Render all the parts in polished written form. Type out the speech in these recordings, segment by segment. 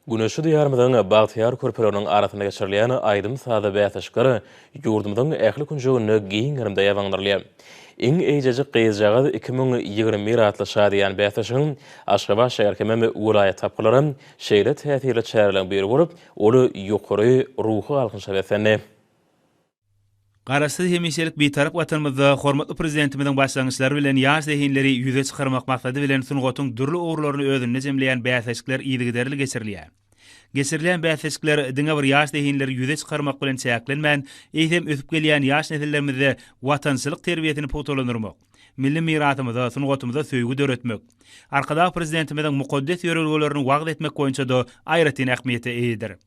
Güneşli Diýarymyzyň bagtyýar körpeleriniň arasynda geçirilýän aýdym-sazly bäsleşikler ýurdumyzyň ähli künjeginde giň gerimde ýaýbaňlandyrylýar. Iň eýjejik gyzjagaz 2021 atly şadyýan bäsleşigiň Aşgabat şäher hemem welaýat tapgyrlary şeýle täsirli çäreleriň biri bolup, ol ýokary ruhy galkynyşa beslendi. Garaşsyz hemişelik Bitarap Watanymyzda hormatly Prezidentimiziň başlangyçlary bilen ýaş zehinleri ýüze çykarmak maksady bilen sungatyň dürli ugurlaryny özünde jemleýän bäsleşikler yzygiderli geçirilýär. Geçirilýän bäsleşikler diňe bir ýaş zehinleri ýüze çykarmak bilen çäklenmän, eýsem ösüp gelýän ýaş nesillerimizde watançylyk terbiýesini pugtalandyrmak, milli mirasymyza, sungatymyza söýgi döretmek, Arkadag Prezidentimiziň mukaddes ýörelgelerini wagyz etmek boýunça-da aýratyn ähmiýete eýedir.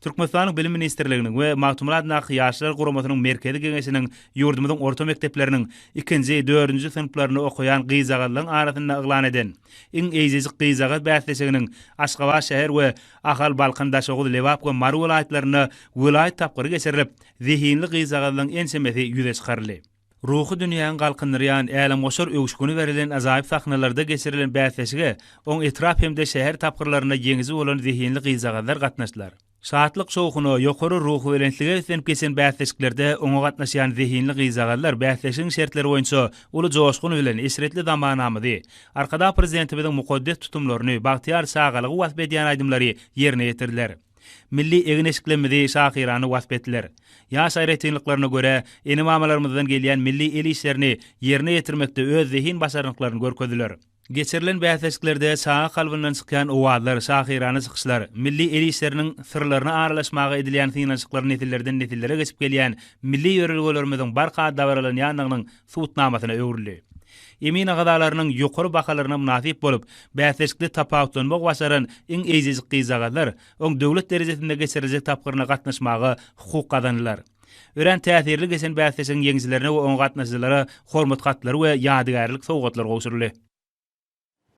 Türkmenistanyň Bilim ministrliginiň we Magtymguly adyndaky Ýaşlar guramasynyň Merkezi Geňeşiniň ýurdumyzyň orta mekdepleriniň ikinji, dördünji synplarynda okaýan gyzjagazlaryň arasynda yglan eden Iň eýjejik gyzjagaz bäsleşiginiň Aşgabat şäher we Ahal, Balkan, Daşoguz, Lebap we Mary welaýatlarynda welaýat tapgyry geçirilip, zehinli gyzjagazlaryň ençemesi ýüze çykaryldy. Ruhy dünýäňi galkyndyrýan, älemgoşar öwüşgini berlen ajaýyp sahnalarda geçirilen bäsleşige oň etrap hem-de şäher tapgyrlarynda ýeňiji bolan zehinli gyzjagazlar gatnaşdylar. Şatlyk-şowhuna, ýokary ruhubelentlige beslenip geçen bäsleşiklerde oňa gatnaşýan zehinli gyzjagazlar bäsleşigiň şertleri boýunça uly joşgun bilen eşretli zamanamyzy, Arkadag Prezidentimiziň mukaddes tutumlaryny, bagtyýar çagalygy wasp edýän aýdymlary ýerine ýetirdiler. Milli egin-eşiklerimizi şahyrana wasp etdiler. Ýaş aýratynlyklaryna görä, ene-mamalarymyzdan gelýän milli el işlerini ýerine ýetirmekde öz zehin-başarnyklaryny görkezdiler. Geçirilen bäsleşiklerde çaga kalbyndan çykýan owazlar, şahyrana çykyşlar, milli el işleriniň syrlaryna aralaşmaga edilýän synanyşyklar nesillerden-nesillere geçip gelýän milli ýörelgelerimiziň barha dabaralanýandygynyň subutnamasyna öwrüldi. Emin agzalarynyň ýokary bahalaryna mynasyp bolup, bäsleşikde tapawutlanmagy başaran iň eýjejik gyzjagazlar oň döwlet derejesinde geçiriljek tapgyryna gatnaşmaga hukuk gazandylar. Örän täsirli geçen bäsleşigiň ýeňijilerine we oňa gatnaşyjylara hormat hatlary we ýadygärlik sowgatlar gowşuryldy.